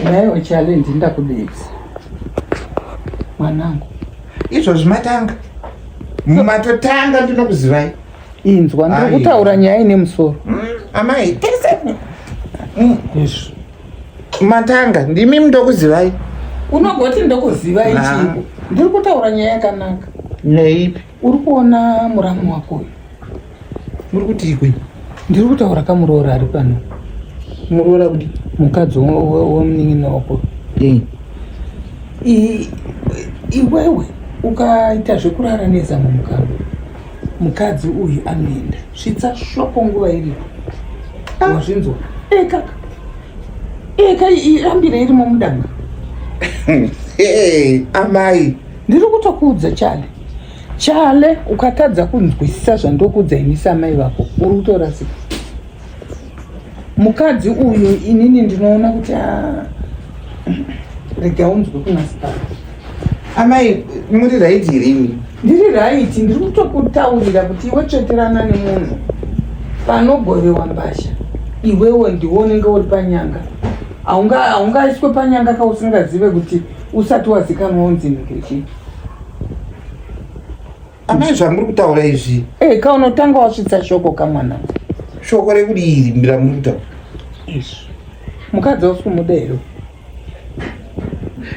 Naiwe challenge ndakudedza mwanangu. Izvozvi matanga, matotanga, ndinokuzivai. Inzwa, ndiri kutaura nyaya ine musoro. Amai tese Izvo matanga, ndimi ndokuzivai. Unogoti ndokuzivai chiko? Ndiri kutaura nyaya yakanaka. Neipi? Uri kuona muramu wako uyu? Muri kuti ikwe? Ndiri kutaura kamuroora ari pano. Muroora kudi? Mukadzi wemunin'ina wako. Iwewe ukaita zvekurara nezamu mukanwa, mukadzi uyu anoenda. Svitsa shoko nguva iripo. Wazvinzwa? Kaka, eka irambire irimo mudanga. Hey, amai. Ndiri kutokuudza Chale. Chale, ukatadza kunzwisisa zvandokuudza ini samai vako, uri kutorasika. Mukadzi uyu inini ndinoona kuti rega unzwe kuna Siparo. Amai, muri right here imi? Ndiri right, ndiri kutokutaurira kuti iwe tsveterana nemunhu. Panogovewa mbasha, iwewe ndiwe unenge uri panyanga. Haungaiswe panyanga kausingazive kuti usati wazikanwa unzi ngechi. Amai, zvamuri kutaura izvi. Ka unotanga wasvitsa shoko kamwana. Shoko rekudii ramuri kutaura? Izvi. Mukadzi wausi kumuda here?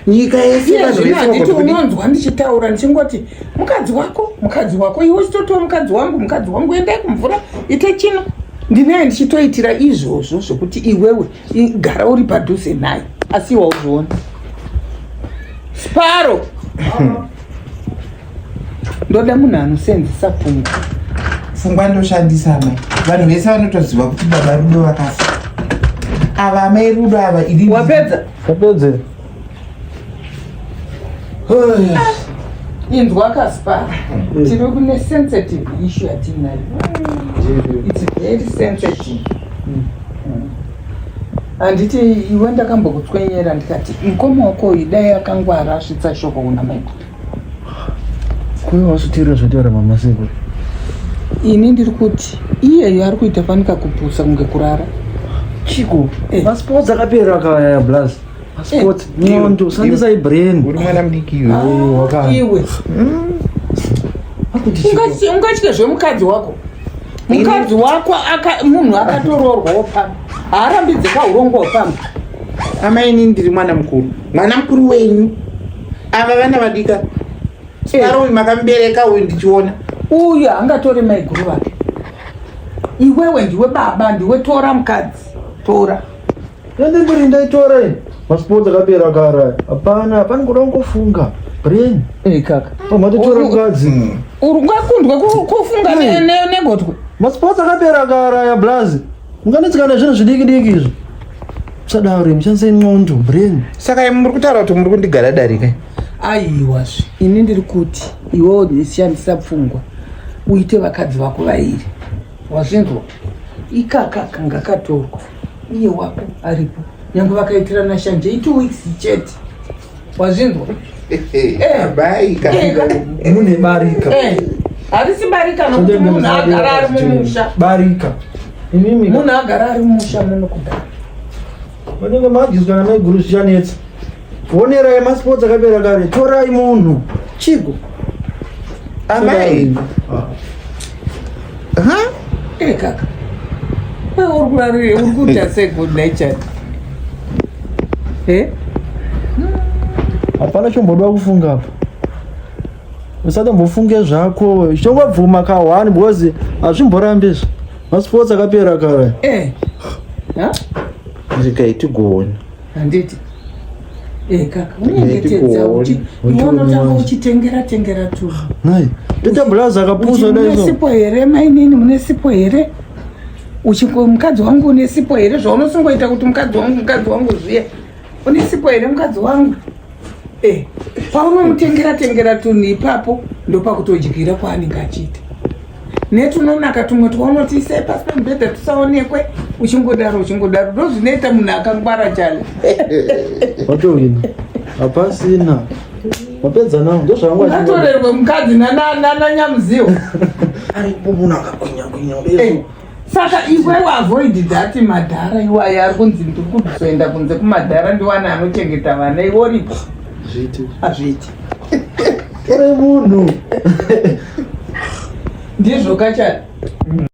Nyika yese Iye vanhu zvino vese handiti vagoti kudii? Unonzwa ndichitaura ndichingoti mukadzi wako, mukadzi wako, iwe uchitotiwo mukadzi wangu, mukadzi wangu, endai kumvura, ite chino. Ndinee ndichitoitira izvozvo zvekuti iwewe gara uri padhuze naye, asi iwe hauzvioni. Sparrow, ndoda munhu anosenzesa pfungwa. Pfungwa ndoshandisa amai. Vanhu vese vanotoziva kuti baba Rudo vakafa. Ava amai Rudo ava ini. Wapedza? Wapedze. Inzwa kaSparrow, tiri kune sensitive issue yatinayo. It's very sensitive. Handiti iwe ndakambokutswenyera ndikati mukoma wako uyu dai akangwara asvitsa shoko kuna maiko? Kuye wasutira zvataura mama sekuru. Ini ndiri kuti iyeyo ari kuita fanika kupusa kunge kurara. Chiko, Eh. masports akapera kaya blaz. Masports, nyondo, shandisai brain. Uri mwana mudiki iwe. Waka. Iwe Akuti chiko. Ungatye zvemukadzi wako? Mukadzi wako munhu akatoroorwawo pano, haarambidze kaurongwa pano. Amai, inini ndiri mwana mukuru. Mwana mukuru wenyu. Ava vana vadika. Sparrow uyu makamubereka uyu ndichiona. Uyu haangatori maiguru vake. Iwewe ndiwe baba, ndiwe tora mukadzi, tora. Ende ndiri ndaitora ini. Masports akapera kara. Hapana, hapana kuda kungofunga. Brain. Kaka. Pamatotora mukadzi. Uri ungakundwe kufunga negotwe. Masports akapera kara ya blaz. Munganetsekana zvinhu zvidiki diki izvi. Musadaro, mushandisai ndxondo, brain. Saka imi muri kutaura kuti muri kundigara darika. Aiwazve, ini ndiri kuti iwewe shandisa pfungwa, uite vakadzi vako vairi. Wazvinzwa? Ikaka kanga katorwa, iye wako aripo, nyange vakaitirana shanje i2 weeks chete. Wazvinzwa? Amai. Mune barika. Harisi barika nokuti munhu agara ari mumusha. Barika. Imimi Munhu agara ari mumusha muno kudhara. Vanenge madyiswa namaiguru zvichanetsa. Onerai, masports akapera kare. Torai munhu. Chiko. Amai. Ha? Kaka, iwe uri kurarire, uri kuita segood natured. Hapana chomboda kufunga apa. Usatombofunge zvako. Chongobvuma ka one because hazvimborambi izvi. Masports akapera kare. Ha? Regai tigoona. Handiti kaka unyengetedza iwe unotanga uchitengera tengera tu. Nai. Tete blaza akapusa Mune dai so. sipo here mainini? Mune sipo here? Mukadzi wangu, une sipo here? Zvaunosingoita kuti mukadzi wangu, mukadzi wangu zviya, une sipo here mukadzi wangu? Paunomutengera tengera tunhu ipapo ndopakutodyira kwaanenge achiita netunonaka tumwe twaunoti isai pasi pemubhedha tusaonekwe, uchingodaro uchingodaro, ndozvinoita munhu akangwara chale. Watowina. Hapasina. Wapedza nawo ndozvangu. Ungatorerwe mukadzi nananyamuziwa. Aripo munhu akagwinya gwinya. Saka iwewe avoid that madhara iwayo ari kunzi ndiri kuzoenda kunze kumadhara ndiwane anochengeta vana, iwe uripo. Hazviiti. Hazviiti. Torai munhu. Ndizvo kachari.